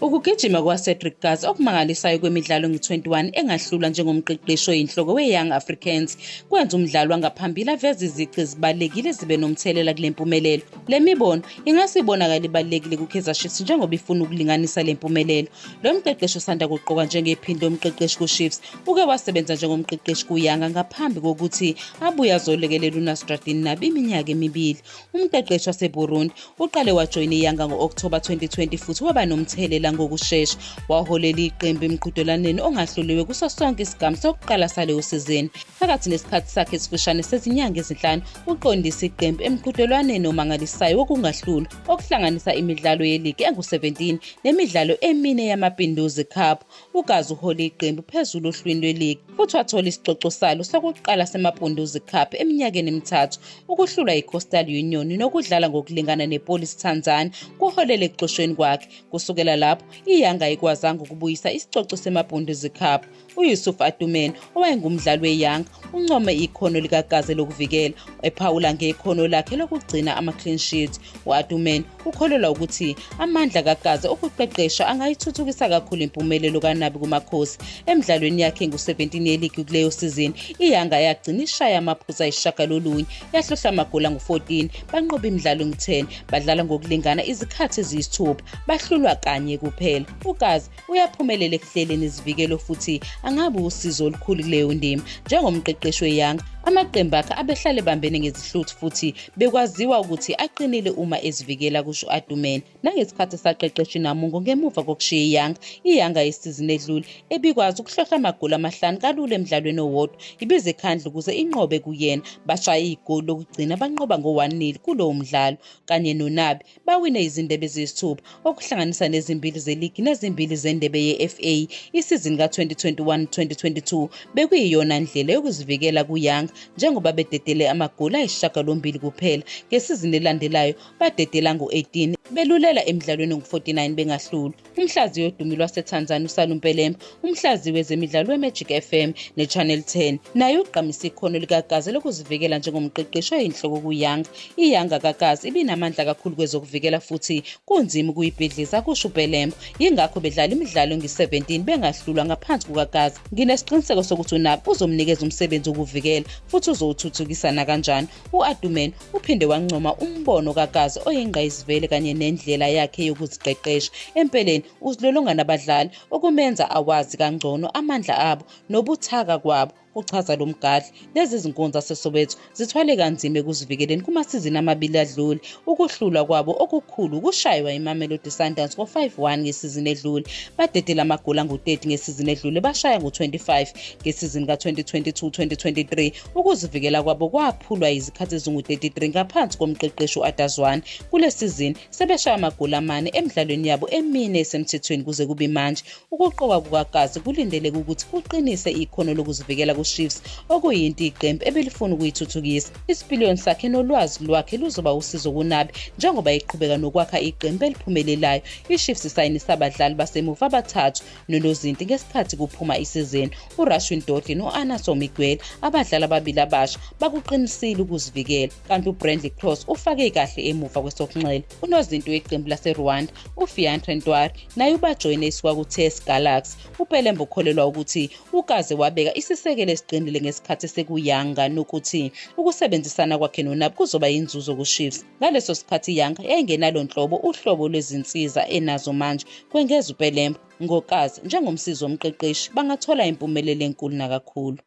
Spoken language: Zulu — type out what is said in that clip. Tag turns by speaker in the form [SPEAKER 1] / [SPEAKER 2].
[SPEAKER 1] Ukugijima kukaCedric Kaze okumangalisayo kwemidlalo engu-21 engahlulwa njengomqeqeshi oyinhloko we-Young Africans kwenza umdlali wangaphambili aveze izici ezibalulekile ezibe nomthelela kule mpumelelo. Le mibono ingase ibonakale ibalulekile kuKaizer Chiefs njengoba ifuna ukulinganisa le mpumelelo. Lo mqeqeshi osanda kuqokwa njengephini lomqeqeshi kuChiefs uke wasebenza njengomqeqeshi kuYanga ngaphambi kokuthi abuye azolekelela uNasreddine Nabi iminyaka emibili. Umqeqeshi waseBurundi uqale wajoyina iYanga ngo-Okthoba 2020 futhi waba nomthelela ngokushesha. Waholela iqembu emqhudelwaneni ongahluliwe kuso sonke isigamu sokuqala saleyo sizini. Phakathi nesikhathi sakhe esifushane sezinyanga ezinhlanu, uqondise iqembu emqhudelwaneni omangalisayo wokungahlulwa, okuhlanganisa imidlalo yeligi engu-17 nemidlalo emine yamaPinduzi Cup. UGazi uhole iqembu phezulu ohlwini lweligi futhi wathola isicoco salo sokuqala seMapunduzi Cup eminyakeni emithathu. Ukuhlulwa yiCoastal Union nokudlala ngokulingana nePolice Tanzania kuholele ekuxoshweni kwakhe. Kusukela lapho, iYanga ayikwazanga ukubuyisa isicoco seMapunduzi Cup. UYusuf Atumeni, owayengumdlali weYanga, uncome ikhono likaKaze lokuvikela, ephawula ngekhono lakhe lokugcina ama-clean sheet. U-Atumeni ukholelwa ukuthi amandla kaKaze okuqeqesha angayithuthukisa kakhulu impumelelo kaNabi kuMakhosi. Emidlalweni yakhe engu-17 yeligi kuleyo sizini, iYanga yagcina ishaya amaphuzu ayisishagalolunye, yahlohla amagoli angu-14, banqoba imidlalo engu-10, badlala ngokulingana izikhathi eziyisithupha, bahlulwa kanye kuphela. UKaze uyaphumelela ekuhleleni izivikelo futhi angabe usizo olukhulu kuleyo ndima. Njengomqeqeshi weYanga, amaqembu akhe abehlale ebambene ngezihluthu futhi bekwaziwa ukuthi aqinile uma ezivikela, kusho u-Adumene. Nangesikhathi esaqeqesha iNamungo ngemuva kokushiya iYanga, iYanga yesizini edlule ebikwazi ukuhlohla amagoli amahlanu kalula emdlalweni owodwa, ibizikhandla ukuze inqobe kuyena. Bashaye igoli lokugcina banqoba ngo-1-0 kulowo mdlalo kanye noNabi Bawine izindebe eziyisithupha, okuhlanganisa nezimbili zeligi nezimbili zendebe ye-FA. Isizini ka-2021-2022 bekuyiyona ndlela yokuzivikela kuYanga njengoba bededele amagoli ayisishiyagalombili kuphela. Ngesizini elandelayo badedela ngo-18 belulela emidlalweni engu-49 bengahlulwa. Umhlaziyi odumi lwaseTanzania uSalum Pelembe, umhlaziyi wezemidlalo weMagic FM neChannel 10, naye ugqamise ikhono likaKaze lokuzivikela njengomqeqeshi oyinhloko kuYanga. IYanga kaKaze ibinamandla kakhulu kwezokuvikela futhi kunzima ukuyibhidliza, kusho uPelembe. Yingakho bedlala imidlalo engu-17 bengahlulwa ngaphansi kukaKaze. Nginesiqiniseko sokuthi uNabi uzomnikeza umsebenzi wokuvikela futhi uzowuthuthukisa nakanjani. U-Adumen uphinde wancoma umbono kaKaze oyingqayizivele kanye nendlela yakhe yokuziqeqesha. Empeleni uzilolonga nabadlali okumenza awazi kangcono amandla abo nobuthaka kwabo, kuchaza lo mgadli. Lezi zinkunzi zaseSoweto zithwale kanzima ekuzivikeleni kumasizini amabili adlule. Ukuhlulwa kwabo okukhulu ukushaywa iMamelodi Sundowns ngo-5-1 ngesizini edlule. Badedela amagoli angu-30 ngesizini edlule bashaya ngo-25 ngesizini ka-2022-2023. Ukuzivikela kwabo kwaphulwa izikhathi ezingu-33 ngaphansi komqeqeshi u-Arthur Zwane. Kule sizini sebeshaya amagoli amane emidlalweni yabo emine esemthethweni kuze kube manje. Ukuqokwa kukaKaze kulindeleke ukuthi kuqinise ikhono lokuzivikela kuChiefs, okuyinto iqembu ebelifuna ukuyithuthukisa. Isipiliyoni sakhe nolwazi lwakhe luzoba usizo kuNabi njengoba eqhubeka nokwakha iqembu eliphumelelayo. IChiefs isayinise abadlali basemuva abathathu nonozinti ngesikhathi kuphuma isizini. URushwin Dortley no-Anaso Miguel, abadlali ababili abasha, bakuqinisile ukuzivikela, kanti uBrandley Cross ufake kahle emuva kwesokunxele. Unozinti weqembu laseRwanda, uFiantre Ntwari, naye ubajoyine esuka kuTS Galaxy. UPelembe ukholelwa ukuthi uKaze wabeka isisekelo esiqinile ngesikhathi sekuYanga nokuthi ukusebenzisana kwakhe noNabi kuzoba yinzuzo kuChiefs. Ngaleso sikhathi iYanga yayingenalo nhlobo uhlobo lwezinsiza enazo manje, kwengeza uPelembe. NgoKaze njengomsizi womqeqeshi bangathola impumelelo enkulu nakakhulu.